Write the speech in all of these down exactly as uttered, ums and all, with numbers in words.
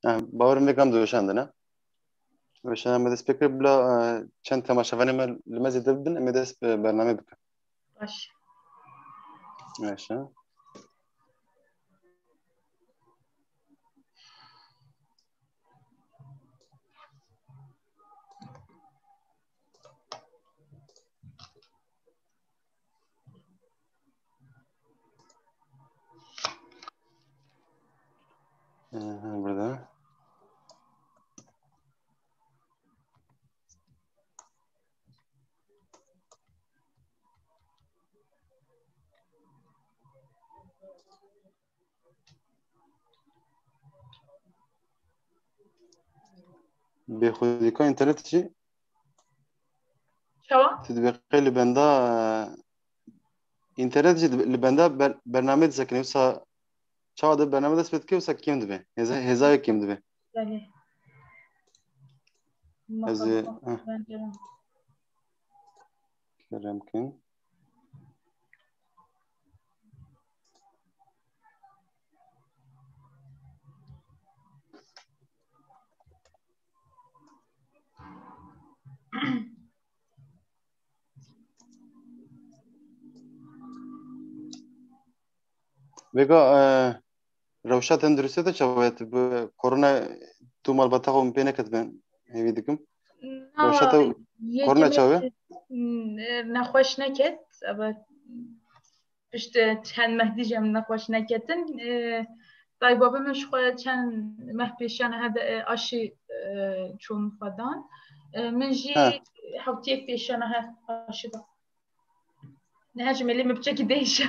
Ha, bawerim vê kam diweşandine. Weşana me dest pê kir, bila, e, çend temaşevanê me li me zêde bibin, em ê dest bi bernamê bikin. Baş. Baş e. Aha, burada. Bêxwedîka înternet jî. Çawa? Tu dibê qey li benda, e, înternet jî li benda ber-, bernameyê disekine. Wisa çawa de bername dest pê dike, wisa kêm dibe. Hêza, hêza wê kêm dibe. Belê. Ez ê, heh. Kerem kin. Vêga, e, rewşa tenduristê te çawa ye? Tu bi korona tu malbata xwe pê neketibe, hêvî dikim. Na, rewşa te korona çawa ye? N-, nexweş neket, ebe pişt çend meh dî jî em nexweş neketin. E, dayê babê min ji xwe çend meh pêşiya niha de, e, aşî, e, çûn xwe dan. E, min jî ha, heftiyek pêşiya niha aşî da. Niha ji mêlê min piçekî değişe.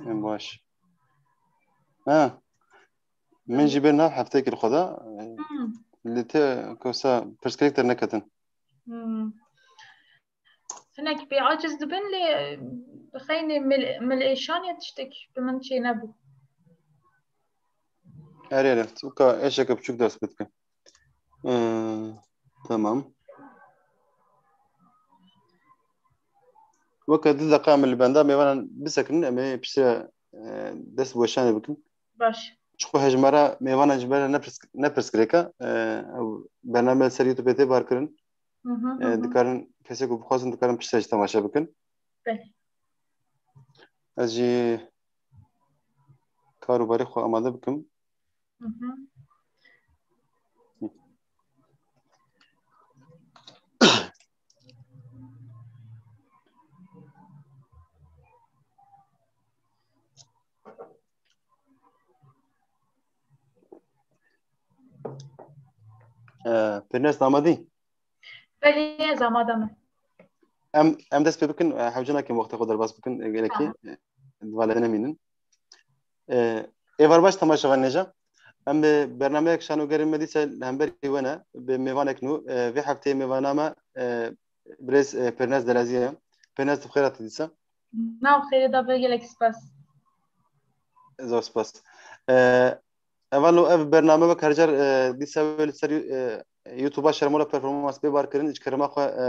Em baş. Ha. Min jî bê nav hefteyekî li xwe da. Hmm. Li te kosa pirsgirêk derneketin. Hmm. Hinek pê aciz dibin lê xeynê mil-, mil êşan ya tiştek bi min çê nebû. Erê, erê. Weka êşeke biçûk dest pê dike. Ee, tamam. Weke du deqa em li benda mêvanan bisekinin, em ê piştre, e, dest bi weşanê bikin. Baş. Çiqo hejmara mêvanan ji ber ne pirs-, ne pirsgirêk e, e, ew bername li ser YouTube tê bar kirin. Hı hı, hı hı. E, dikarin kesê ku bixwazin dikarin piştre jî temaşe bikin. Belê. Ez jî kar û barê xwe amade bikim. Hı hı. Ee, Pêrnaz, amadî? Belê, ez amade me. Em, em dest pê bikin, e, hewce nakin wextê xwe derbas bikin, e, gelekî, tamam, e, di valê de nemînin. E, êvar baş temaşevan nêja. Em bi bernameyek şanogerên me dîsa li hemberî we ne, bi mêvanek nû. E, vê hefteyê mêvana me, e, birêz, e, Pêrnaz Delezî ye. Pêrnaz, tu bi xêr hatî dîsa. Nav xêrê da be, gelek spas. Zor spas. E, Evalo ev bername wek her car, e, dîsa wê li ser, e, YouTube-a Şermola Performans bê bar kirin, ji kerema xwe, e,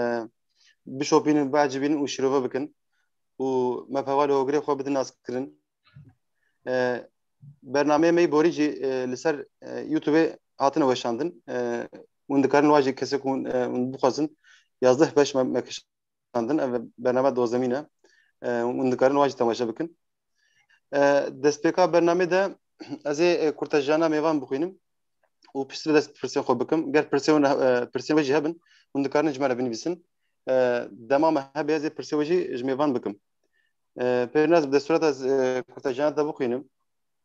bişopînin, biecibînin û şîrove bikin. Û me bi hevalê hogirê xwe bidin naskirin. E, bernameyê me yî borî jî, e, li ser, e, YouTube-ê hatine weşandin. E, hûn dikarin wa jî kesê ku hûn, e, hûn bixwazin yazdeh beş me, me kişandin. Ev bername dozdemîn e. E, hûn dikarin wa jî temaşe bikin. E, destpêka bernamê de ez ê, e, kurtejiyana mêvan bixwînim û piştre dest bi pirsên xwe bikim. Ger pirsên we ne, e, pirsên we jî hebin, hûn dikarin ji me re binivîsin. E, dema me hebe ez ê pirsê we jî ji mêvan bikim. E, Pêrnaz, bi destûra te ez, e, kurtejiyana te bixwînim.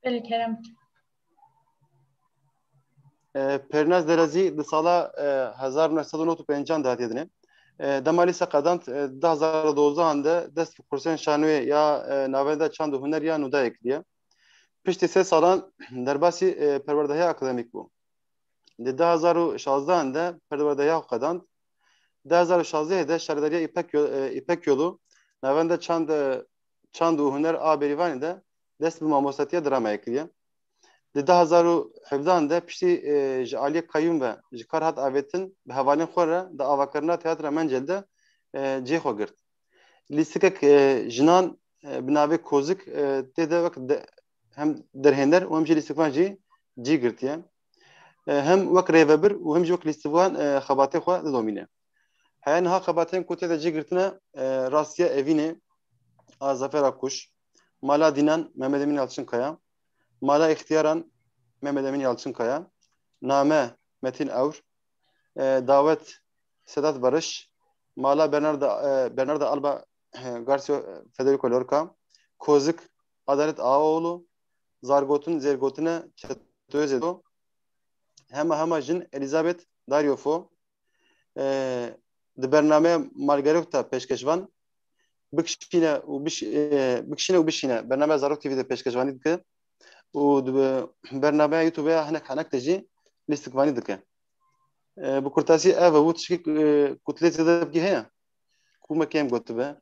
Belê, kerem. E, Pêrnaz Derezî di sala, e, hezar û neh sed û nod û pênc de hatiye dinê. E, dema lîse qedand, e, du hazar û dozdeh de dest bi kursên şanoyê ya, e, Navenda Çand û Huner ya Nûdayê kiriye. Piştî sê salan derbasî, e, perwerdehiya akademîk bû. Di du hazar û şazdeh de perwerdehiya xwe qedand. Du hazar û şazdeh de şaredariya Îpek Yo-, e, Îpek Yolu, Navenda Çand, e, Çand û Huner a Bêrîvanê de dest bi mamostatiya dramayê kiriye. Di du hazar û hevdeh de piştî, e, ji aliyê qeyûm ve ji kar hat avêtin, bi hevalên xwe re di avakirina Teatra Mencel de, e, cihê xwe girt. Lîstikek, e, jinan, e, bi navê Kozik, e, tê de wek de, hem derhêner û hem jî lîstikvan jî cî girtiye. e, hem wek rêvebir û hem jî wek lîstikvan, e, xebatê xwe didomîne. Heya niha xebatên ku tê de cî girtine, e, Rastiya Evînê a Zafer Akkuş, Mala Dînan Mehmet Emîn Yalçınkaya, Mala Îxtiyaran Mehmet Emîn Yalçınkaya, Name Metin Ewr, e, Dawet Sedat Barış, Mala Bernarda, e, Bernarda Alba, e, Garcia Federico Lorca, Kozik Adalet Ağaoğlu, Zargotin Zergotine Çetoyê Zêdo, hema hema jin Elizabeth Dario Fo, e, di bernameya Margarita pêşkeşvan, bikişîne û biş-, e, bikişîne û bişîne bernameya Zarok T V de pêşkeşvanî dike û di bernameya YouTube ya hinek henek de jî lîstikvanî dike. E, bi kurtasî ev e, bû tişkî, e, ku tu lê zêde bikî heye? Ku me kêm gotibe?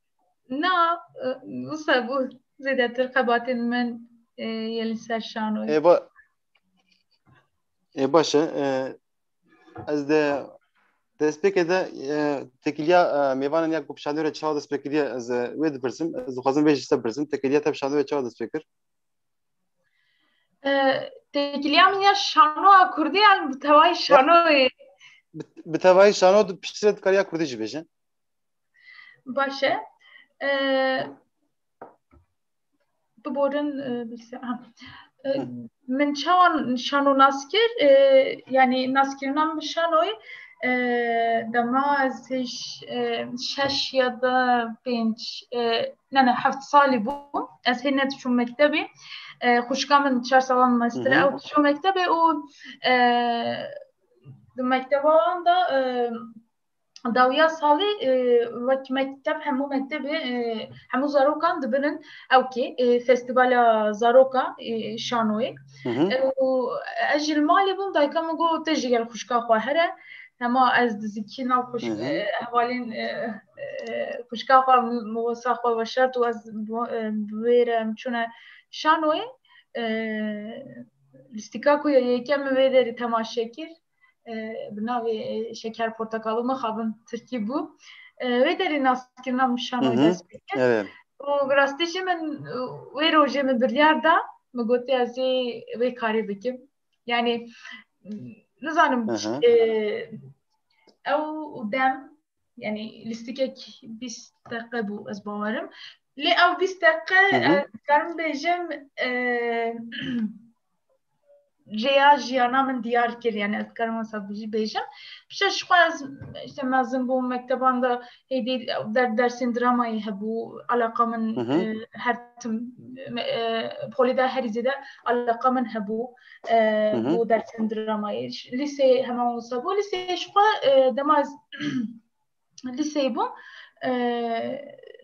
Na, e, wisa bû zêdetir xebatên min, e, yê li ser şanoyê. Ê ba-, ê baş e, e, ez de destpêkê de, e, têkiliya, e, mêvanan ya ku bi şanoyê re çawa dest pê kiriye, ez, e, wê dipirsim. Ez dixwazim vê jî te bipirsim. Têkiliya te bi şanoyê çawa dest pê kir? E, têkiliya min ya şanoya kurdî yan bi tevayî şanoyê? Bi, bi tevayî şano, tu piştre dikare ya kurdî jî bêje. Baş e. E, biborin, e, bilse-, ha. E, Hı. Min çawa şano nas kir? E, yanî naskirina min bi şanoyê, e, dema ez hêj, e, şeş ya da pênc, e, ne, ne, heft salî bûm. Ez hê nediçûm mektebê. E, xwişka min çar salan mestir Hı hı. ew diçû mektebê û, e, di mekteba wan de, e, dawiya salê, e, wek mekteb, hemû mektebê, e, hemû zarokan dibirin ewkê, e, festîvala zaroka, e, şanoyê. Hı hı. E, û ez jî li malê bûm, dayika min got, "Tu jî gel xwişka xwe here." Hema ez dizikî nav xwişk-, Hı hı. e, hevalên, e, e, xwişka xwe, mosa xwe veşart û ez bi, e, bi wê re em çûne şanoyê. E, lîstika ku ye-, yekem min vê derê temaşe kir, e, bi navê, e, Şeker Portakal û mixabin tirkî bû. E, wê derê naskirina min şanoyê Hı hı. dest pê kir. Evet. Û bi rastî jî min, e, wê rojê min biryar da, min gotî ez ê vê karê bikim. Yanî, nizanim, Hı hı. e, ew dem, yanî lîstikek bîst deqe bû, ez bawerim. Lê ew bîst deqe, Hı hı. e, dikarim bêjim, e, rêya jiyana min diyar kir, yanî ez dikarim wisa bijî bêjim. Piştre ji xwe ez, işte, mezin bûm, mekteban de hêdî der-, dersên dramayê hebû, alaqa min, Hı hı. e, her tim, e, polê de herî zêde alaqa min hebû, e, Hı hı. bo dersên dramayê. Lîseyê heman wisa bû. Lîseyê ji xwe, e, dema ez lîseyê bûm, e,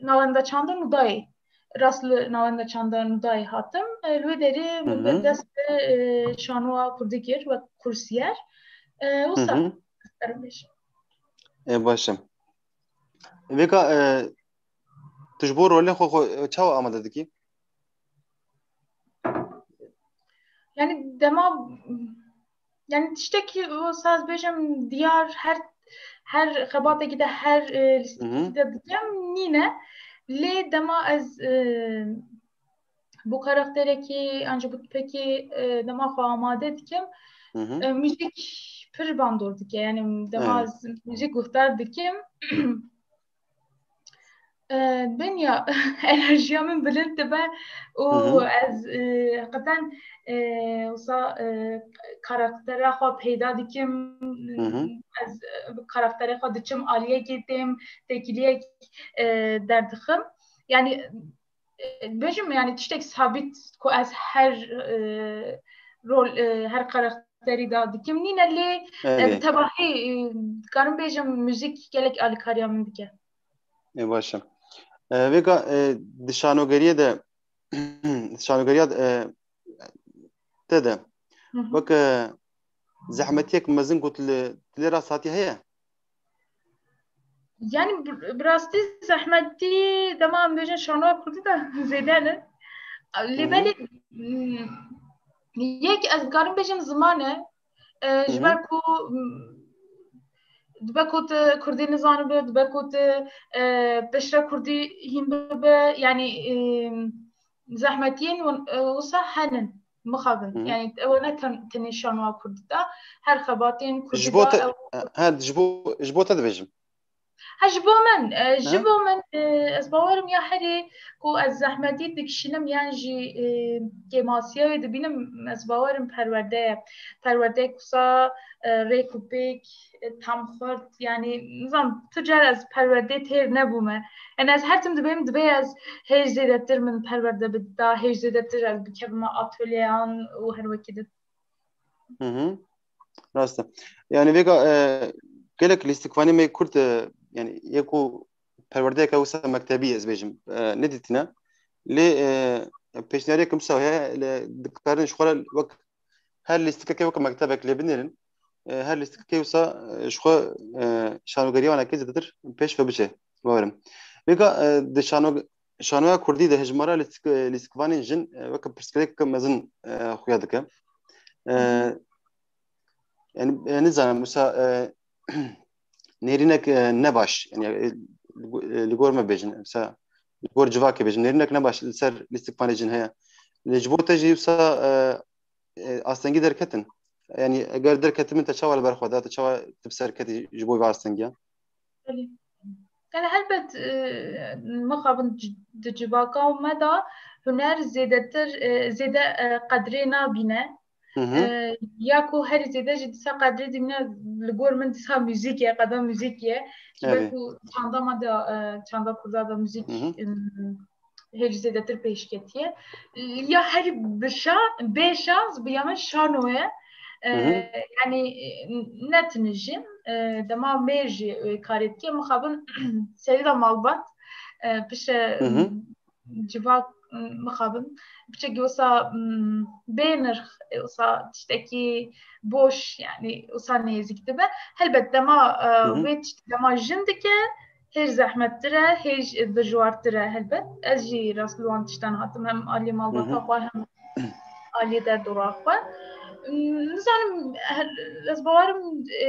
Navenda Çanda Nûdayê. Rast li Navenda Çanda Nûdayê hatim. E, li wê derê Hı min hı. dest bi, e, şanoya kurdî kir wek kursiyer. E, Hı wisa hı. ez dikarim bêjim. E, baş e. Vêka, e, tu ji bo rolê xwe, xwe, e, çawa amade dikî? Yanî dema, yanî tiştekî wisa ez bêjim diyar her, her xebatekî de, her, e, Hı hı. lîstikekî de dikim nîne. Lê dema ez, e, bo karakterekî an jî bo tipekî, e, dema xwe amade dikim, Hı hı. e, muzîk pir bandor dike. Yanî dema Evet. ez muzîk guhdar dikim, e, benya enerjiya min bilind dibe û Hı hı. ez, e, heqeten, e, wisa, e, karaktera xwe peyda dikim. Hı hı. Ez, e, bi karaktera xwe diçim aliyekê têm, têkiliyek, e, derdixim. Yanî, e, bêjim, yanî tiştek sabît ku ez her, e, rol, e, her karakterî de dikim nîne, lê, e, Evet. bi tevahî, e, dikarim bêjim, muzîk gelek alîkariya min dike. Ê, baş e. E, vêka, e, di şanogeriyê de, şanogeriya, e, te de, Hı hı. wek, e, zehmetiyek mezin ku tu li, tu lê rasthatî heye? Yanî bi, bi rastî zehmetî dema em bêjin şanoya kurdî de zêde ne. Lê Hı hı. belê, m, yek ez dikarim bêjim ziman e. E, ji Hı hı. ber ku, m, dibe ku tu kurdî nizanibe, dibe ku tu, e, piştre kurdî hîn bibe, yanî, e, zehmetiyên wan, e, wisa henin. Mixabin. Hı hı. Yani ew ne ten-, tenê şanoya Kurdî de, her xebatên Kurdî de ew. He, ji bo, ji bo te dibêjim. Ha, ji bo min, e, ji bo min, e, ez bawerim ya herî ku ez zehmetî dikişînim yan jî, e, kêmasiya wê dibînim, ez bawerim perwerde ye. Perwerdeyek wisa, e, rêk û pêk, e, tam xurt, yani, nizam, tu car ez perwerdê têr nebûme. Yani, ez her tim dibêm, divê ez hêj zêdetir min perwerde bida, hêj zêdetir ez bikevime atölyeyan û her wekî din. Hı hı. Rast e. Yani vêga, e, gelek lîstikvanê me Kurd, e, yani yê ku perwerdeyeke wisa mektebî ez bêjim, e, nedîtine. Lê, e, pêşniyariyeke wisa heye, lê dikarin ji xwe re wek her lîstikeke wek mektebek lê binêrin. E, her lîstikeke wisa, e, ji xwe, e, şanogeriya wanekê zêdetir pêş ve biçe, bawerim. Vêga, e, di şano-, şanoya Kurdî de hejmara lîstik-, lîstikvanên jin, e, weke pirsgirêkeke mezin, e, xuya dike. E, yani, e, nizanim, wisa, e, nêrînek, e, ne baş, yani, e, li go-, e, li gor me bêjin, wisa, li gor civakê bêjin, nêrînek ne baş li ser lîstikvanê jin heye. Lê ji bo te jî wisa, e, e, astengî derketin. Yani, eger derketibin te çawa li ber xwe da, te çawa tu bi ser ketî ji bo vê astengiya? Belê. Yani helbet, e, mixabin c-, di civaka me de huner zêdetir, e, zêde, e, qedrê nabîne. Hı hı. E, ya ku herî zêde jî dîsa qedrê dîmine li gor min dîsa muzîk ye, qeda muzîk ye. Ji ber ku çanda me de, e, çanda kurda de muzîk, hı hı, em, hêj zêdetir pêş ketiye. Ya herî bi şa-, bê şans bi ya min şano ye. E, hı hı, yani, e, ne tinijin, e, dema mêr jî, e, karê dike, mixabin serî de malbat, e, pişe, hı hı, civak, m, mixabin, piçekî wisa, m, bê nirx, e, wisa tiştekî boş, yani wisa nêzîk dibe. Helbet dema, e, hı hı, wê tiştî dema jin dike, hêj zehmettir e, hêj dijwartir e helbet. Ez jî rast li wan tiştan hatim, hem alî malbata, hı hı, xwe, hem alî derdora xwe. M, nizanim, her, ez bawerim, e,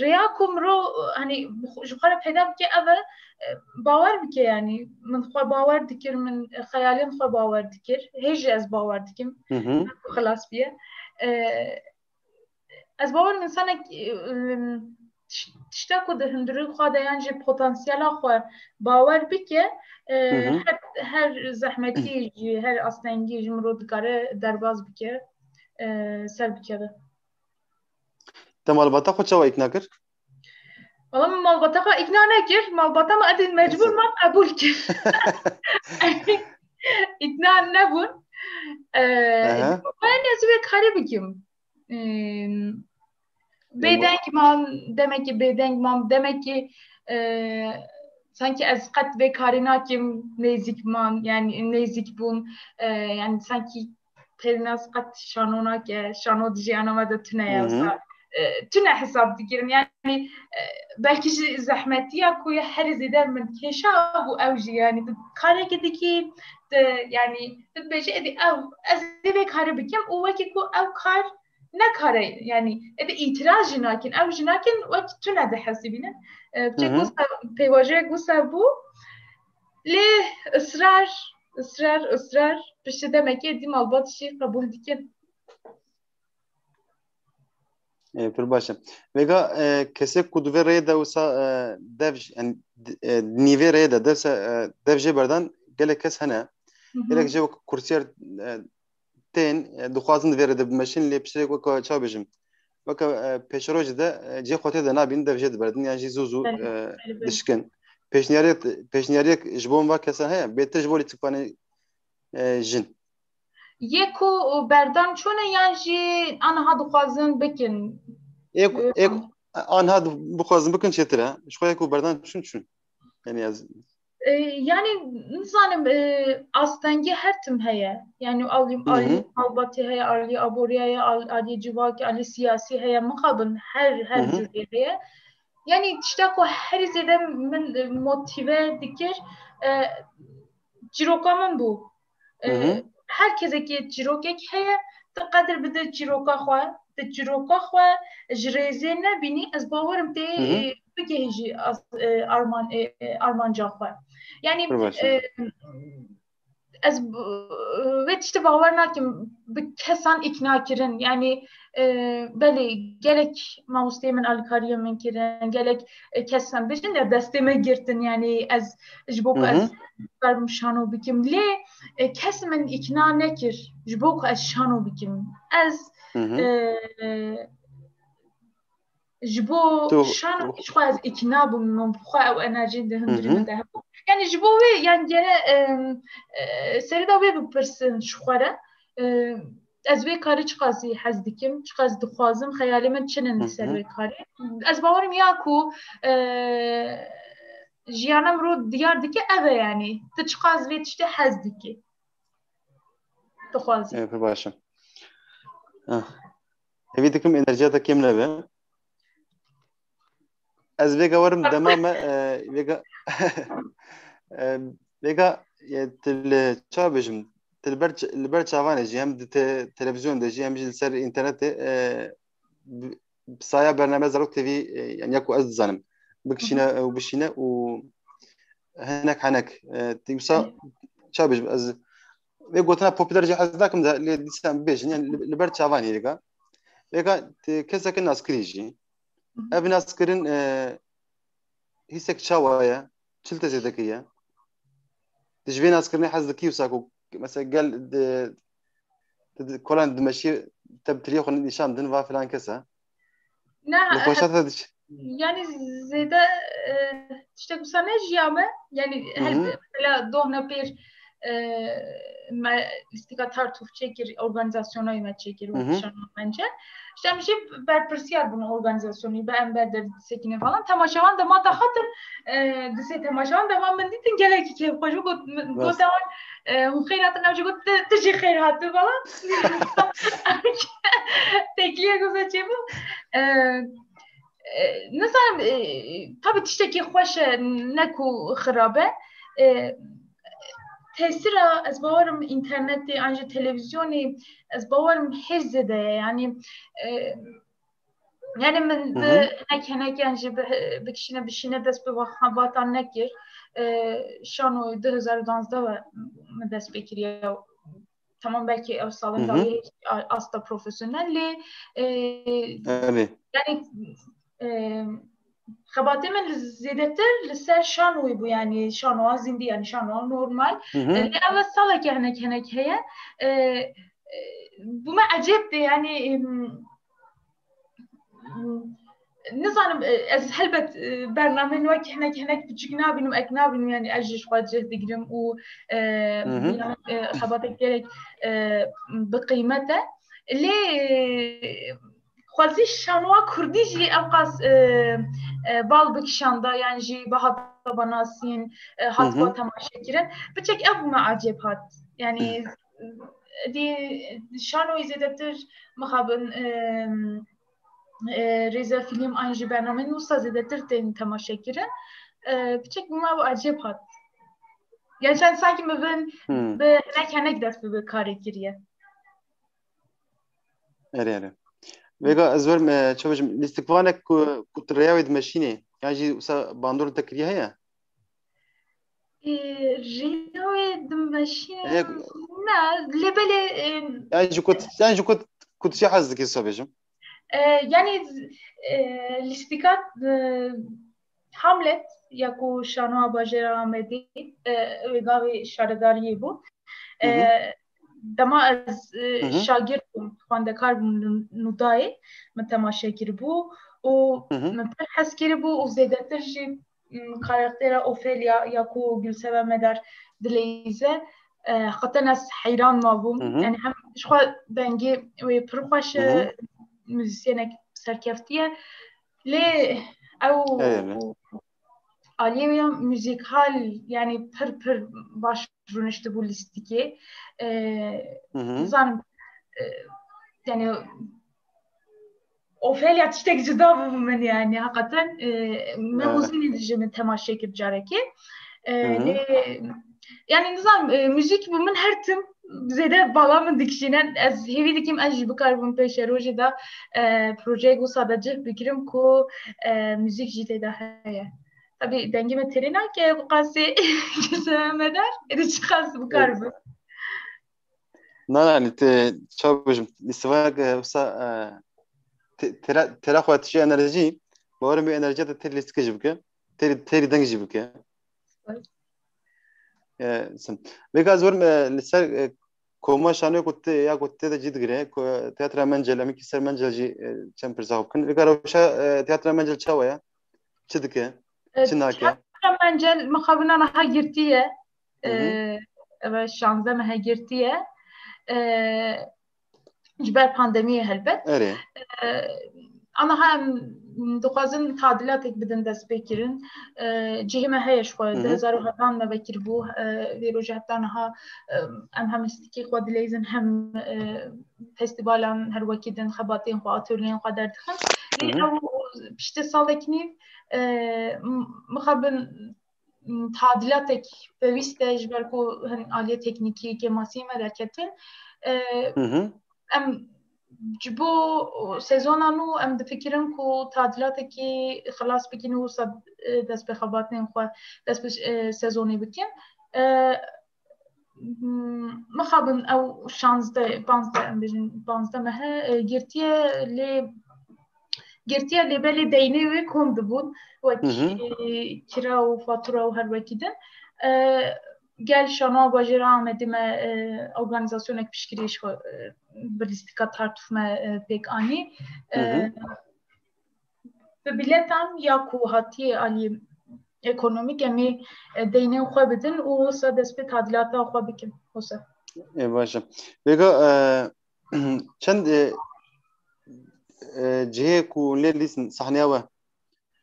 rêya ku mirov, hani, ji xwe re peyda bike, ev e, e, bawer bike, yani, min xwe bawer dikir, min xeyalên xwe bawer dikir, hê jî ez bawer dikim, hı hı, xilas biye. E, ez bawer im, insanek, e, tiş-, tişta ku di hundirê xwe de yan jî potansiyela xwe bawer bike, e, hı hı, her, her zehmetî jî, her astengî jî mirov dikare derbas bike, e, ser bikeve. Te malbata xwe çawa îkna kir? Valla min malbata xwe îkna nekir. Malbata min edî mecbûr man qebûl kir. Îkna nebûn. Ee, Aha. Ben ez vê karî bikim. Ee, Bêdeng man, demekî bêdeng man, demekî, e, sankî ez qet vê karî nakim, nêzîk man, yani nêzîk bûm, e, yani sankî Pêrnaz qet şano nake, şano di jiyana me de tune ye, Hı hı. wisa, e, tune hesab dikirin. Yani, e, belkî jî zehmetiya ku ya herî zêde min kêşa bû ew jî, yani, tu karekî dikî, tu, yani, tu dibêjî, "Êdî ew, ez ê vê karê bikim" û wekî ku ew kar ne kare, yani, êdî îtiraz jî nakin, ew jî nakin, wek tune dihesibînin. E, Hı hı. wisa, pêvajoyek wisa bû, lê israr, israr, israr, piştî demekê dî malbat jî qebûl dikin. E, pir baş e. Vêga, e, kesê ku di vê rêyê de wisa, e, dev j-, yani, d-, e, nîvê rêyê de dev se, e, dev jê berdan gelek kes hene. Hı hı. Gelek jê wek kursiyer, e, tên, e, dixwazin di vê rê de bimeşin, lê piştê wek çawa bêjim, weke, e, pêşerojê de, e, cihê xwe tê de nabînin, dev jê diberdin, yan jî zû zû, Belê, e, belê, belê. dişkin. Pêşniyariyek, pêşniyariyek ji bo va kesan heye, bêtir ji bo lîstikvanê, e, jin. Yê ku berdan çûne yan jî aniha dixwazin bikin? Yê ku, Ee, yê ku aniha di-, bixwazin bikin çêtir e. Ji xwe yê ku berdan çûn çûn. Yani ez E, yani nizanim, e, astengî her tim heye. Yani alî, Hı hı. alî malbatî heye, alî aborî heye, al-, alî civakî, alî siyasî heye, mixabin her, her Hı hı. cûrê heye. Yani tişta ku herî zêde min, e, motive dikir, e, çîroka min bû. E, Hı hı. Her kesekî çîrokek heye, tu qedir bide çîroka xwe, tu çîroka xwe ji rêzê nebînî, ez bawerim tê, Hı hı. e, bigihîjî as-, e, arman-, e, e, armanca xwe. Yani, Pir baş e. e, ez b-, vê tiştî bawer nakim bi kesan îkna kirin. Yanî, e, belê gelek mamosteyê min alîkariyê min kirin, gelek, e, kesan bêjin ya destê me girtin. Yanî ez ji bo ku Hı hı. ez karim şano bikim. Lê, e, kes min îkna nekir ji bo ku ez şano bikim. Ez, Hı hı. e, ji bo Tu şano ji xwe ez îkna bûm, min bi xwe ew enerjî di Hı hundirî hı. min de hebû. Yani ji bo wê, yani gere, em, e, serê de wê bipirsin ji xwe re. E, ez vê karî çiqasî hez dikim, çiqas dixwazim, xeyalê min çi ne Hı ser hı. vê karî. Ez bawerim ya ku, e, jiyana mirov diyar dike ev e yani. Tu çiqas vê tiştê hez dikî. Dixwazî. Ê, pir baş e. Ah. Hêvî dikim enerjiya te kêm nebe. Ez vêga werim dema me, e, vêga, e, vêga, e, tu li, ça bêjim, tu li ber ç-, li ber çavan e jî, hem di te-, televîzyon de jî, hem jî li ser înternetê, e, bi, bi saya bername Zarok T V, e, yani ya ku ez dizanim, bikişîne û bişîne û hinek henek, e, tu wisa, ça bêjim, ez vê gotina popüler jî hez nakim de, lê dîsa bêjin, yani li, li ber çavan e vêga. Vêga tu keseke naskirî jî. Ev naskirin, e, hîsek çawa ye? Çi li te zêde kiriye? Tu ji vê naskirinê hez dikî wisa ku mesela gel di, di, di kolan dimeşî te bi tiriyê xwe nîşan din va filan kes e? Ne, Li xweşa te diç. Yani zêde, e, tiştek wisa ne jiya me. Yani Hı hı. Mesela dohna pêr, e, me lîstika Tartuf çêkir, organizasyonayê me çêkir, Hı hı. wekî şana bence. İşte em jî berpirsiyar bûn organizasyonî, bi em ber de sekine falan. Temaşevan dema te hatin, e, disê temaşevan dema min dîtin gelekî kêfxweş bû. Got, min, Rast. got ewan, e, hûn xêr hatin, ew jî got, "Tu, tu jî xêr hatî" falan. Têkiliyek wisa çêbû. E, e, nizanim, e, tabii tiştekî xweş e, ne ku xirab e. E, tesîra, ez bawerim, înternetê an jî televîzyonê, ez bawerim hêj zêde ye. Yani, e, yani min Hı bi hı. hinek hinek yan jî bi, bikişîne bişîne dest bi xebatan nekir. E, şano du hezar û duwazdeh ve min dest pê kiriye. Tamam, belkî ew Hı salên hı. dawî a-, asta profesyonel lê, e, Erê. yani, e, xebatê min li zêdetir li ser şanoyê bû, yani şanoya zindî, yani şanoya normal. Hı hı. E, lê ev saleke hinek hinek heye. E, e, bû me ecêb tê, yani, em, nizanim, e, ez helbet, e, bernameyên wek hinek, hinek piçûk nabînim, ek nabînim, yani ez jî ji xwe cih digirim û, e, Hı hı. yani, e, xebatek gelek, e, bi qîmet e. Lê, e, xwezî şanoa kurdî jî ewqas, e, e, bal bikişanda, yan jî bihata banasîn, e, Hı hat hı. ba temaşe kirin. Piçek ev bû me ecêb hat. Yani, dî şanoyê zêdetir mixabin, e, e, rêzefîlm an jî bernameyên wisa zêdetir tên temaşe kirin. E, piçek bû me ew ecêb hat. Yani, çend sankî min bin Hmm. bi hinek hinek dest bi, bi karê kiriye. Erê, erê. Vêga ez werim, e, çawa bêjim, lîstikvanek ku, ku tu rêya wê dimeşînê, yan jî wisa bandor te kiriye heye? E, rêya wê dimeşînê, E, ne, lê belê, e, Yan ji ku, yan ji ku, ku tu çi hez dikî, wisa bêjim? E, yani, e, lîstika, e, Hamlet ya ku şanoa bajêra Amedê, e, wê gavê şaredariyê bû. E, Hı hı. dema ez, e, Hı hı. şagird bûm, xwendekar bûm li Nûdayê, min temaşe kiribû û Hı hı. min pir hez kiribû û zêdetir jî, m, karaktera Ofelia ya ku Gülseve Medar dileyîze, e, heqeten ez heyran mabûm. Hı hı. Yani hem ji xwe dengê wê pir xweş e, Hı hı. muzîsyenek serkeftî ye. Lê ew Eyvallah. aliyê wê ya muzîkal, yani pir pir baş rûniştibû lîstikê. E, Hı hı. nizanim, e, yani Ofelia tiştek cuda bû min, yani heqeten, e, me Hı. Mozînê de jî min temaşe kir carekê. E, Hı hı. lê, yani nizanim, e, muzîk bi min her tim zêde bala min dikişîne. Ez hêvî dikim ez jî bikaribim pêşerojê de, e, projeyek wisa de cih bigirim ku, e, muzîk jî tê de heye. Tabii dengê me têrê nake, bu qasê kese me der, êdî çi qas bikar bi. Na, yani te, çawa bêjim, lîstikvanek, e, wisa, e, te-, têra, têra xwe tiştê enerjî, bawerim wê enerjiya te têrî lîstikê jî bike, têrî, têrî deng jî bike. Vay. E, sim. Vêka ez werim, e, li ser, e, koma şanoyê ku te, ya ku tê de cî digire, ku, e, Tiyatra Mencel, em ê kî ser Mencel jî, e, çend pirsa xwe bikin. Vêka rewşa, e, Tiyatra Mencel çawa ye? Çi dike? E, Çi nake? Tiyatra Mencel mixabina niha girtî ye. Hı hı. E, eve şazdeh mehe girtî ye. E, ji ber pandemiyê helbet. Erê. E, ama hem dixwazin tadilatek bidin destpêkirin. E, cihê me heye ji xwe, Hı hı. du hezar û hevdan me vekiribû. E, vê rojê heta niha, e, em hem lîstikê xwe dileyzin, hem, e, festîvalan her wekî din xebatên xwe, atolyeyên xwe derdixin. Lê Hı hı. ew piştî salek nîv, e, m-, mixabin, m, tadilatek pêwîst e, ji ber ku hin aliyê teknîkî kêmasî me derketin. E, Hı hı. em ji bo sezona nû em difikirin ku tadilatekî xilas bikin û wisa, e, dest bi xebatên xwe, dest bi, e, sezonê bikin. E, m-, mixabin ew şazdeh, panzdeh, em bêjin panzdeh mehe, e, girtiye lê, girtiye lê belê deynê wê kom dibûn, wekî Hı hı. kira û fatura û her wekî din. E, gel şanoya bajêra Amedê me, e, organîzasyonek piştgirî ji xwe, e, bi lîstika Tartûf me, e, pêk anî. E, Hı hı. bi biletan ya ku hatiye alî ekonomîk em ê, e, deynên xwe bidin û wisa dest pê tadilata xwe bikin. Wisa. Ê, baş e. Vêga, e, çend, e, e, cihê ku lê lîstin sahneya we,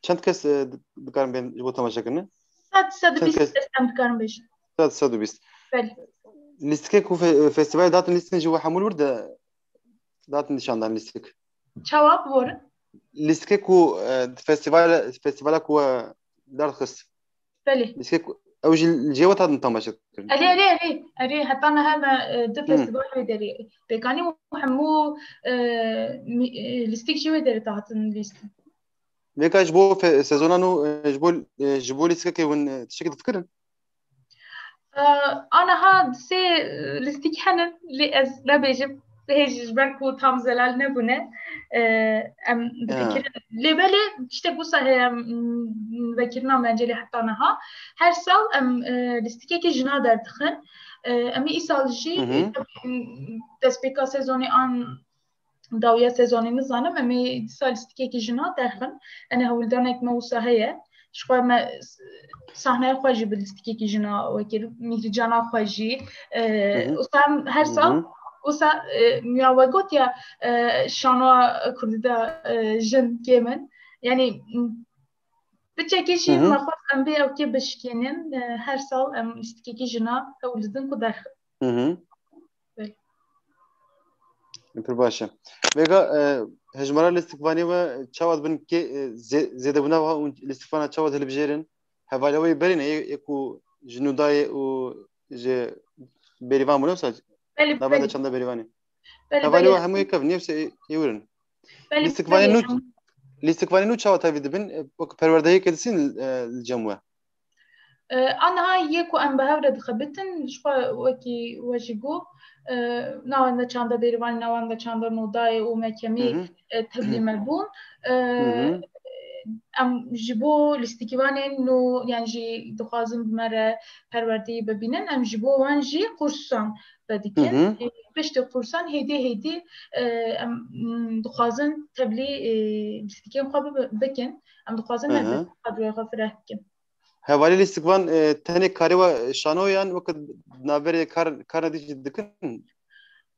çend kes, e, di-, dikarin bên ji bo temaşekirinê? Sed, sed û bîst kes em dikarin bêjin. Sed, sed û bîst. Belê. Lîstikê ku fe-, festîvalê datin lîstin ji we hemû li wir de datin nîşandan lîstik? Çawa biborin? Lîstikê ku, e, festîval, festîvala ku we derdixist. Belê. Lîstikê ku ew jî li cihê we hatin temaşe kirin. Erê, erê, erê. Erê, heta niha me, e, du Hı. festîval wê derê pêk anî û hemû, e, mi-, e, lîstik jî wê derê hatin lîstin. Vêka ji bo fe-, sezona nû, e, ji bo, e, ji bo lîstikekê hûn, e, tiştekî difikirin? E, aniha sê, e, lîstik henin, lê ez nebêjim, hê jî ji ber ku tam zelal nebûne, e, em Ya. difikirin. Lê belê tiştek wisa heye, em, vekirina Mencelê heta niha. Her sal em, e, lîstikekî jina derdixin. E, em ê îsal jî, Hı hı. e, destpêka sezonê an dawiya sezonê nizanim, em ê dîsa lîstikekî jina derxin. Ene hewldanek me wisa heye. Ji xwe me s-, sahneya xwe jî bi lîstikekî jina wekir, Mîhrîcana xwe jî. E, Hı hı. Wisa em her Hı sal, hı. wisa, e, ya we got ya, e, şanoya Kurdî de, e, jin kêm in. Yanî, m, piçekî jî Hı hı. me xwest em bê ew kê bişkênin. E, her sal em lîstikekî jina hewl didin ku derxin. Hı hı. Belê. Pir baş e. Vêga, e, hejmara lîstikvanê we çawa dibin kê, e, zê-, zêdebûna wiha û lîstikvana çawa hilibijêrin? Hevalê we yê berî ne, yê, yê ku ji nûdayê û ji Bêrîvan bûne, wisa Belê, navenda belê. çanda Bêrîvanê. Belê, Hevalê we belê. hemû yek ev, nî wisa ê, ê wir in. Belê, Lîstikvanê belê, nû, em lîstikvanê nû çawa tevlî dibin? E, wek perwerdehiyeke disîn, e, li cem we? E, aniha yê ku em bi hev re dixebitin, ji xwe wekî we jî got, e, navenda çanda Bêrîvanê, navenda çanda Nodayê û Mekemê, Hı hı. e, tevlî me bûn. E, Hı hı. em ji bo lîstikvanên nû, yan jî dixwazin bi me re perwerdeyî bibînin, em ji bo wan jî kursan vedikin. Hı hı. E, piştî kursan hêdî hêdî, e, em, m, dixwazin tevlî, e, lîstikên xwe bibi-, bikin. Em dixwazin Hı hı. helbet kadroya xwe fireh bikin. Hevalî lîstikvan, e, tenê karê we şano yan wekî navberê kar, karna dî jî dikin?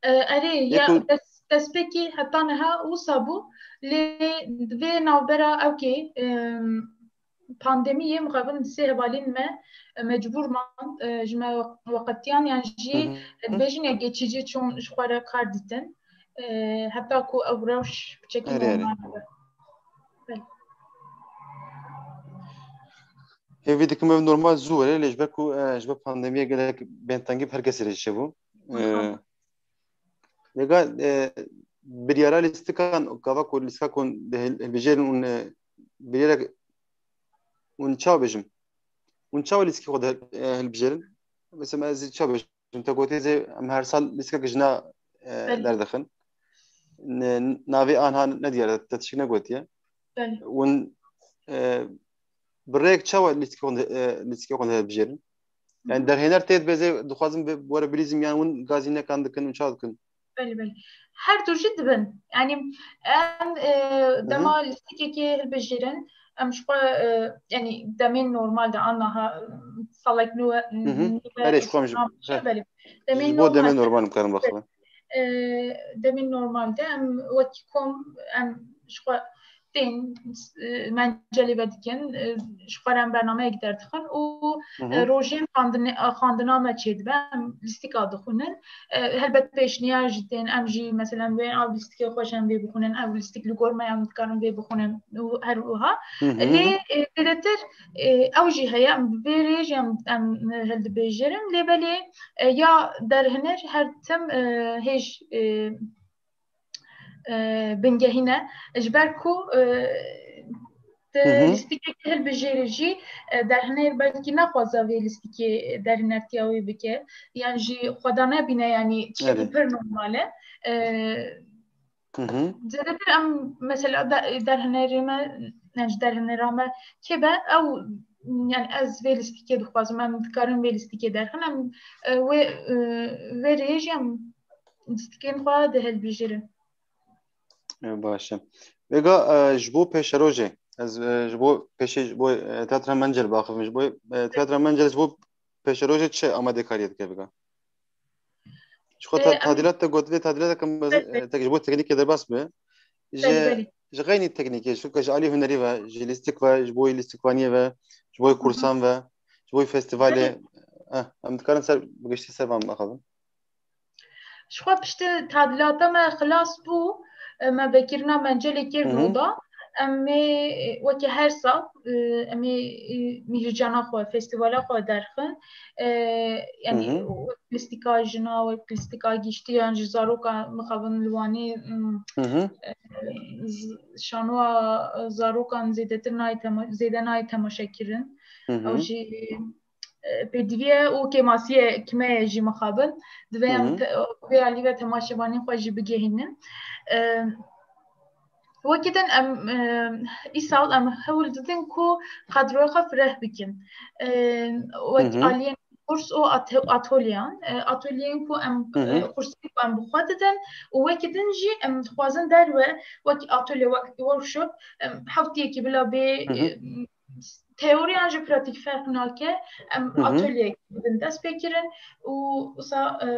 E, erê, Yek ya û dest-, destpêkî heta niha wisa bû, lê di vê navbera ewkê, em, pandemiyê mixabin sê hevalîn me, e, mecbûr man, e, ji me weqetiyan yan jî Hı hı. dibêjin ya geçici çûn ji xwe re kar dîtin. E, heta ku ew rewş piçekî Erê, erê. normal be. Belê. Hêvî dikim ev normal zû were, lê ji ber ku, e, ji ber pandemiyê gelek bêntengî bi her kesî re jî çêbû. E, Aha. Vêga, e, biryara lîstikan, gava ku lîstika ku hil-, hilbijêrin û, e, biryarek hûn çawa bêjim? Hûn çawa lîstikê xwe de, e, hilbijêrin? Mesela ez çawa bêjim? Te gotê zê em her sal lîstikeke jina, e, Belê. derdixin. Ne, navê anha nediyar e, te tiştek negotiye. Belê. Hûn, e, bi rêyek çawa lîstikê xwe de, e, lîstikê xwe de hilbijêrin? Yani derhêner tê dibê zê dixwazin bi, were bilîzim, yani hûn gazî nekan dikin û çawa dikin? Belê, belê. Her du jî dibin. Yani em, e, dema lîstikekê hilbijêrin, em ji xwe, e, yani demên normal de, aniha, e, salek nû, Hı hı. nû Erê, ji xwe em ji, nû, he. Belê. Demên Ji bo demên normal de. normal em karin bixwin. E, demên normal de em wekî kom em ji xwe tên, e, mencelê vedikin, e, ji xwe re em bernameyek derdixin û, Hı hı. e, rojên xandine-, xandina me çêdibe, em lîstika dixwînin. E, helbet pêşniyar jî tên, em jî, meselen, wê ev lîstikê xweş em vê bixwînin, ev lîstik li gor me em dikarin vê bixwînin û her wiha. Hı hı. Lê, e, zêdetir, e, ew jî heye, em bi vê rê jî em, em hildibêjêrin, lê belê, e, ya derhêner her tim, e, hêj, e, e, bingehîn e. Ji ber ku, e, tu Hı hı. lîstikekê hilbijêrî jî, e, derhêner belkî naxwaze vê lîstikê derhênertiya wê bike, yan jî xwe da nebîne, yanî tiştekî Erê. pir normal e. E, Hı hı. Zêdetir em mesela de-, derhênerê me, yani ji derhênera me kê be, ew, yani ez vê lîstikê dixwazim, em dikarin vê lîstikê derxin, em, e, wê, e, vê rê jî em lîstikên xwe dihilbijêrin. E, baş e. Vêga, e, ji bo pêşerojê, ez, e, ji bo pêşê, ji bo, e, Teatra Mencel biaxivim, ji bo, e, Teatra Mencel ji bo pêşerojê çi amadekariyê dike vêga? Ji xwe E, ta-, em tadilat te got, vê tadilat ke mez-, Belê. e, tek ji bo teknîkê derbas be. Ji, Belê, belê. ji xeynî teknîkê, çunke ji alî hunerî ve, ji lîstik ve, ji bo lîstikvaniyê ve, ji bo Hı hı. kursan ve, ji bo festivalê, Belê. eh, em dikarin ser, bi giştî ser van axivin. Ji xwe piştî tadilata me xilas bû, e, me vekirina mencelê kir Hı hı. roda. Em ê, e, weke her sal, e, em ê, e, mîhricana xwe, festîvala xwe derxin. E, yani Hı hı. wek lîstika jina, wek lîstika giştî, yan jî zaroka mixabin li Wanê, mm, Hı hı. e, z-, şanoa zarokan zêdetir nayê tema-, zêde nayê temaşekirin. Hı hı. Ew jî, e, pêdivî ye û kêmasiyek me ye jî mixabin. Divê Hı em hı. te-, vê alî ve temaşevanên xwe jî bigehînin. E, Wekî din em, e, îsal em hewl didin ku kadroya xwe fireh bikin. E, wek Hı hı. aliyên kurs û ate-, atolyeyan, e, atolyeyên ku em, Hı hı. e, kursên ku em bi xwe didin û wekî din jî em dixwazin derve wek atolye, wek workshop, em heftiyekî bila bê, Hı hı. e, teoriyan ji pratîk ferq nake. Em Hı hı. atolyeyek bidin dest pê kirin û wisa, e,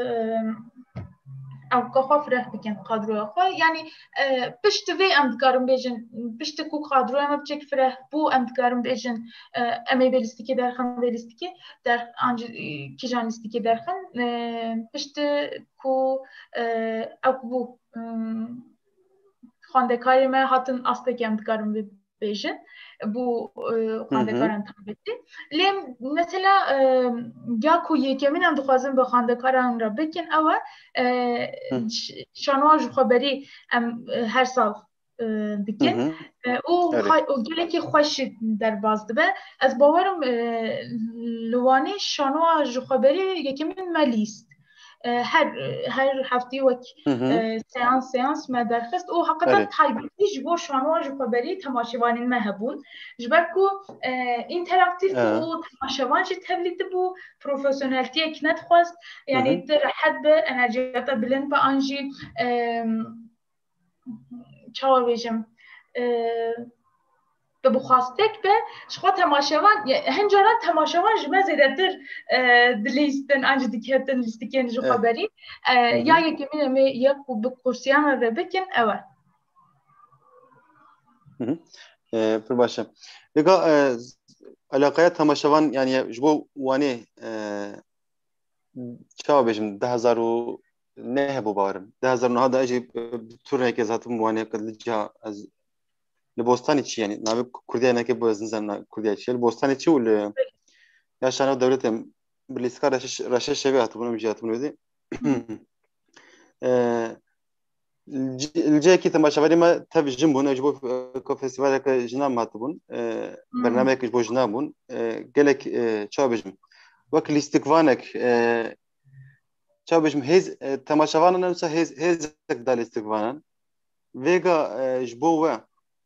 ew ka xwe fireh bikin, kadroya xwe. Yanî, e, pişt vê em dikarin bêjin, piştî ku kadroya me biçek fireh bû, em dikarin bêjin, e, em ê vê lîstikê derxin, vê lîstikê derx-, an jî, e, kîjan lîstikê derxin, e, piştî ku, e, ew bû, e, xwendekarê me hatin astekê em dikarin vê bêjin, bû, e, Hı hı. xwendekaran taybetî. Lê mesela, e, ya ku yekemîn em dixwazin bi xwendekaran re bikin, ew e, e, Hı. ş-, şanoa ji xwe berî em, e, her sal, e, dikin. Hı hı. E, û Erê. hay-, û gelekî xweş jî derbas dibe. Ez bawerim, e, li Wanê şanoa ji xwe berî yekemîn me lîst. E, her, her heftî wek, Hı hı. e, seans, seans me derxist û heqeta Erê. taybetî ji bo şanoa ji xwe berî temaşevanên me hebûn. Ji ber ku, e, înteraktîf bû He. û temaşevan jî tevlî dibû, profesyoneltiyek nedixwest. Hı Yanî hı. tu rehet be, enerjiya te bilind be, an jî, e, çawa bêjim, e, bi bixwastek be, ji xwe temaşevan, ya, hin caran temaşevan ji me zêdetir, e, dilîstin, an jî diketin lîstikên ji xwe Eh. berî. E, Hı hı. ya yekemîn em ê yek û bi kursiya me ve bikin, ew e. Hı hı. E, pir baş e. Vêga, e, alaqeya temaşevan, yani ji bo Wanê, e, çawa bêjim, du hezar û neh hebû bawerim. Du hezar û neh de jî, e, bi turnekê ez hatim Wanê, qe li ca ez li Bostanê çi, yani navê Kurdiya neke bo ez nizam na Kurdiya çi. Li Bostanê çi û li ya şano dewletê bi lîstika Reşe-, Reşeşevê hatibûn, em jî hatibûn wê dê. E, Li cihekî temaşevanê me tev jin bûn, ew ji bo, e, ku festîvaleke jinan hatibûn, e, bernameyek ji bo jinan bûn, e, gelek, e, çawa bêjim, wek lîstikvanek, e, çawa bêjim, hêz, e, temaşevanan wisa hêz, hêzek da lîstikvanan. Vêga, e, ji bo we,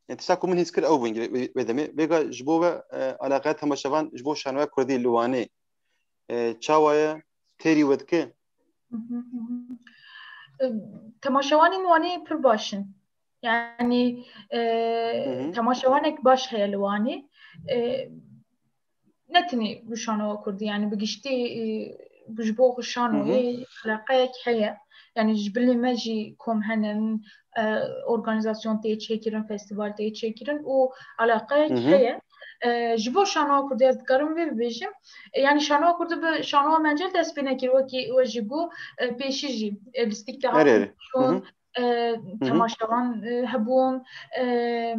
yani, tişta ku min hîs kir ew bûn wê, wê demê. Vêga ji bo we, e, eleqeya temaşevan ji bo şanoya kurdî li Wanê, e, çawa ye, têrî we dike? Hı hı, hı hı. E, temaşevanên Wanê pir baş in. Yani, e, Hı hı. temaşevanek baş heye li Wanê. E, ne tenê bi şanoya kurdî, yani bi giştî, e, ji bo Hı hı. şanoyê eleqeyek heye. Yani ji bilî me jî kom henin, e, organîzasyon tê çêkirin, festîval tê çêkirin û eleqeyek Hı hı. heye. E, ji bo şanoya kurdî ez dikarim vê bibêjim. E, yani şanoya kurdî bi şanoya Mencel dest pê nekir, wekî we jî got, e, pêşî jî, e, lîstik de Erê, hatin erê. Hı hı. şûn, e, Hı hı. temaşevan, e, hebûn, e,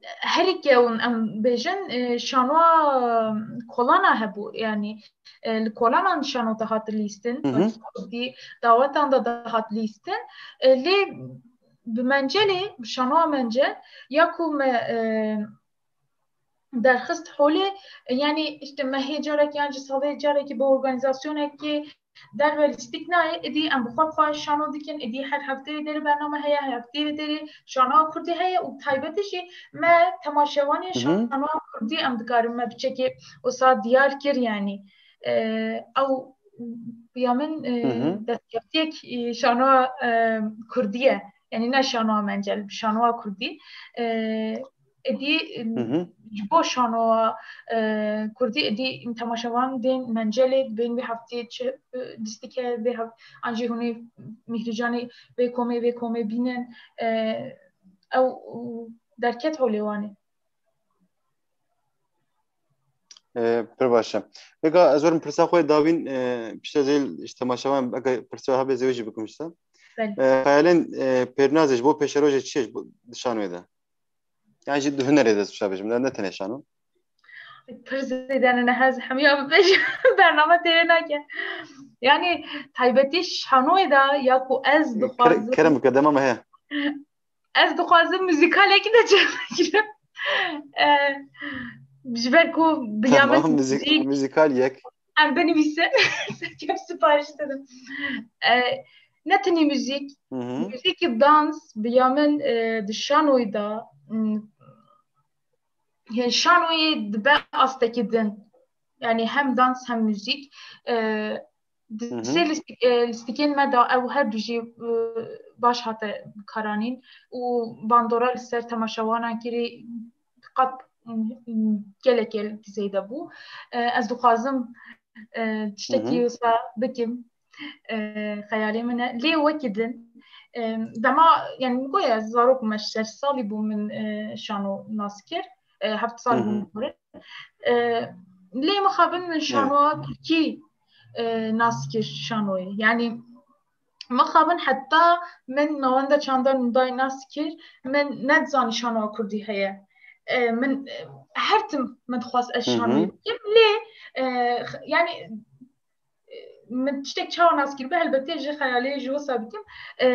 herî kewin em bêjin, e, şanoa kolana hebû, yani, e, li kolanan şano dihat lîstin, Hı hı. wekî kurdî dawetan de dihat lîstin. E, lê bi Mencelê, bi şanoa Mencel, ya ku me, e, derxist holê, e, yani, işte, me hê carek yan ji salê carekî bi organîzasyonekî derve lîstik nayê, êdî em bi xwe bi xwe şano dikin, êdî her hefteyê derê bername heye, her hefteyê derê şanoa kurdî heye û taybetî jî me temaşevanê Hı hı. şanoa kurdî em dikarin me biçekê wisa diyar kir, yani. E, ew ya min, e, Hı hı. destkeftiyek, e, şanoa, e, kurdî ye. Yani ne şanoa Mencel, şanoa kurdî. E, Êdî, Hı hı. ji bo şanoa, e, kurdî, êdî temaşevan bên Mencelê, bên vê heftê çi, e, lîstik e, vê heft-, an jî hûn ê Mîhrîcanê vê komê, vê komê bînin, e, ew derket holê wan ê. E, pir baş e. Vêga ez werim pirsa xwe dawîn, e, pişta zêl ji temaşevan, ege pirsa hebe zêwê jî bikim ji te. Belê. E, xeyalên, e, Pêrnazê ji bo pêşerojê çi ye ji bo di şanoyê de? Yan jî di hunerê de ez wisa bêjim, ne, ne tenê şano. Pir zêde ne, ne ez hemiya bibêjim, bername têrê nake. Yani taybetî şanoyê de ya ku ez Kere-, dixwazim kerem bike, dema me heye. Ez dixwazim muzîkalekî de çêbigirim. E, ji ber ku biliya min Tamam, muzîk-, muzîk muzîkal yek. Em binivîsin. Kêm sipariş didim. E, ne tenê muzîk, Hı hı. muzîk û dans bi ya min, e, di şanoyê de, m, yani şanoyê dibe astekî din. Yani hem dans hem muzîk. E, di Hı hı. sê lîstik-, e, lîstikên me de ew her du jî, e, baş hate karanîn û bandora li ser temaşevanan kirî qet, m, m, gelek gelek zêde bû. E, ez dixwazim, e, tiştekî Hı hı. wisa bikim. E, xeyalê min e. Lê wekî din, e, dema, yani, min got ya, zarok me şeş salî bû min, e, şano nas kir. E, heft sal Hı hı. bû min kurin. E, lê mixabin min Evet. şanoa Tirkî, e, nas kir şanoyê. Yani, mixabin heta min navenda çanda nûdayê nas kir, min nedizanî şanoa Kurdî heye. E, min, e, her tim min dixwast ez Hı hı. şanoyê bikim, lê, e, x-, yani, e, min tiştek çawa nas kiribe, helbetî ji xeyalê ji wisa bikim. E,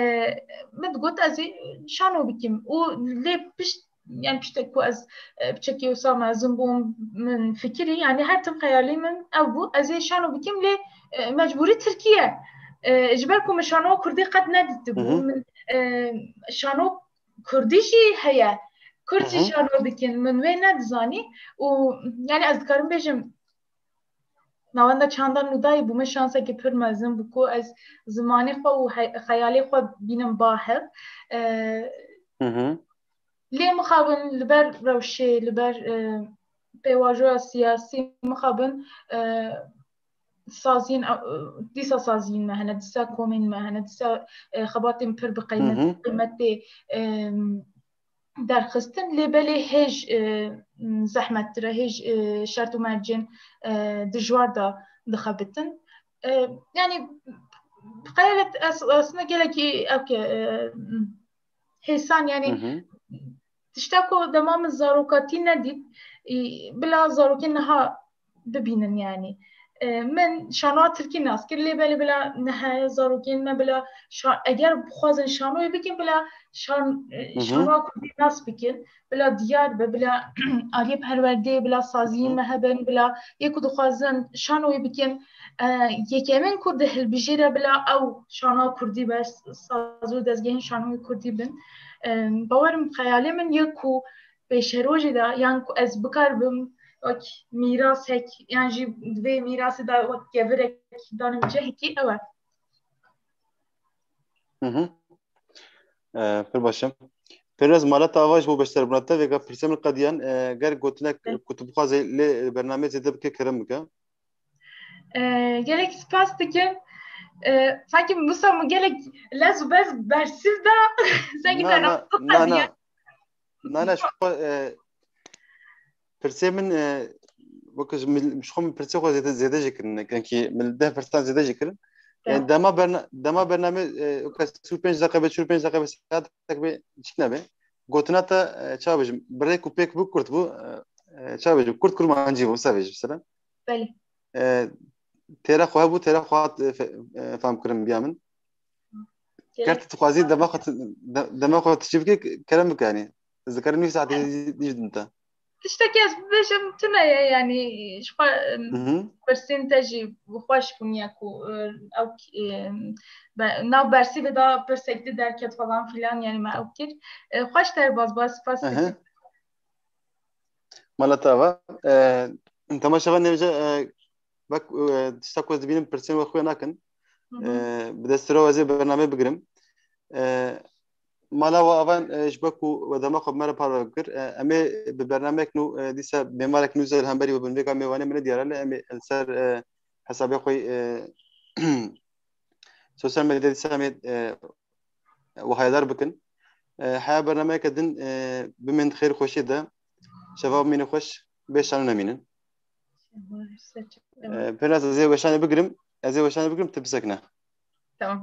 min digot ez ê şano bikim. Û lê pişt, yani piştek ku ez, e, piçekî wisa mezin bûm, min fikirî, yani her tim xeyalê min ew bû, ez ê şano bikim, lê, e, mecbûrî Tirkî ye. E, ji ber ku min şanoya Kurdî qet nedîtibû. Hı hı. Min, e, şano Kurdî jî heye. Kurd jî Hı hı. şano dikin. Min wê nedizanî. Û, yani ez dikarim bêjim, navenda çanda nûdayê bû min şansekî pir mezin bû ku ez zimanê xwe û he-, xeyalê xwe bînim ba hev. E, Hı hı. lê mixabin li ber rewşê, li ber, e, pêvajoya siyasî mixabin, e, saziyên, e, dîsa saziyên me hene, dîsa komên me hene, dîsa, e, xebatên pir bi qeymet, Hı hı. qeymetê, e, derxistin, lê belê hêj, e, zehmettir e, hêj, e, şert û mercên, e, dijwar de dixebitin. E, yani, xeyalet es-, aslında gelekî ev ke, e, hêsan, yani, Hı hı. tişta ku dema min zarokatî nedît, î, bila zarokên niha bibînin, yani. E, min şanoya tirkî nas kir, lê belê bila nihe zarokên me bila şa-, eger bixwazin şanoyê bikin, bila şan-, e, Hı hı. şanoya kurdî nas bikin, bila diyar be, bila aliyê perwerdeyê, bila saziyên Hı. me hebin, bila yê ku dixwazin şanoyê bikin, e, yekemîn ku dihilbijêre bila ew şanoya kurdî be, saz û dezgehên şanoyê kurdî bin. E, bawerim xeyalê min yê ku pêşerojê de, yan ku ez bikaribim wek mîrasek, yan jî divê mîrasê de wek kevirek danim cihekî, ew e. Hı hı. Ee, pir baş e. Pêrez, mala te ava ji bo beşdarbûna te, vêga pirsê min qediyan, e, ger gotinek Hı. ku tu bixwazê lê bernameyê zêde bike, kerem bike. Ee, gelek spas dikim. Ee, sanki wisa min gelek lez û bez bersiv da. Sanki Na, te na, na, na. qediyan. Na, na, ji xwe, e, pirsê min, e, wek ji min, ji xwe min pirsê xwe zêde, zêde jî kirin. Yankî min deh pirsan zêde jî kirin. Yani Tamam. dema berna-, dema bername, e, wek sî û pênc deqe be, çil û pênc deqe be, saetek be, çik nebe. Gotina te, e, ça bêjim, bi rêk û pêk bû, kurt bû, e, e, ça bêjim, kurt kurmancî bû, wisa bêjim, mesela. Belê. E, têra xwe hebû, têra xwe hat, e, fe-, e, fam kirin biya min. Gerek Ker tu dixwazî dema xwe tu, de-, dema xwe tu çi bike, kerem bike, yani. Ez dikarim nîv saetê dî-, dî ji din te. Tiştekî ez bibêjim tune ye, yani, ji xwe, em, Hı hı. pirsên te jî xweş bûn ya ku, e, ew, e, be-, nav bersîvê de pirsek di derket falan filan, yani me ew kir. E, xweş derbas bû, spas Hı hı. dikim. Mala te ava. E, temaşevan nêvce, e, bak, e, tişta ku ez dibînim pirsên we xwe nakin. Hı hı. E, bi destî re ez ê bernameyê bigirim. E, mala we avan, e, ji ber ku we dema xwe bi me re parve kir. E, em ê bi bernameyek nû, e, dîsa mêmarek nû jî li hemberî we bin. Vêga mêvanê min ê diyar e, lê em ê li ser, e, hesabê xwe, e, sosyal medyayê dîsa em ê, e, we hayadar bikin. E, heya bernameyeke din, e, bimên di xêr xweşiyê de. Şeva bimînin xweş, bê şan û nemînin. Şeva, ser çev. E, Pêrnaz, ez ê weşanê bigirim, ez ê weşanê bigirim, tu bisekine. Tamam.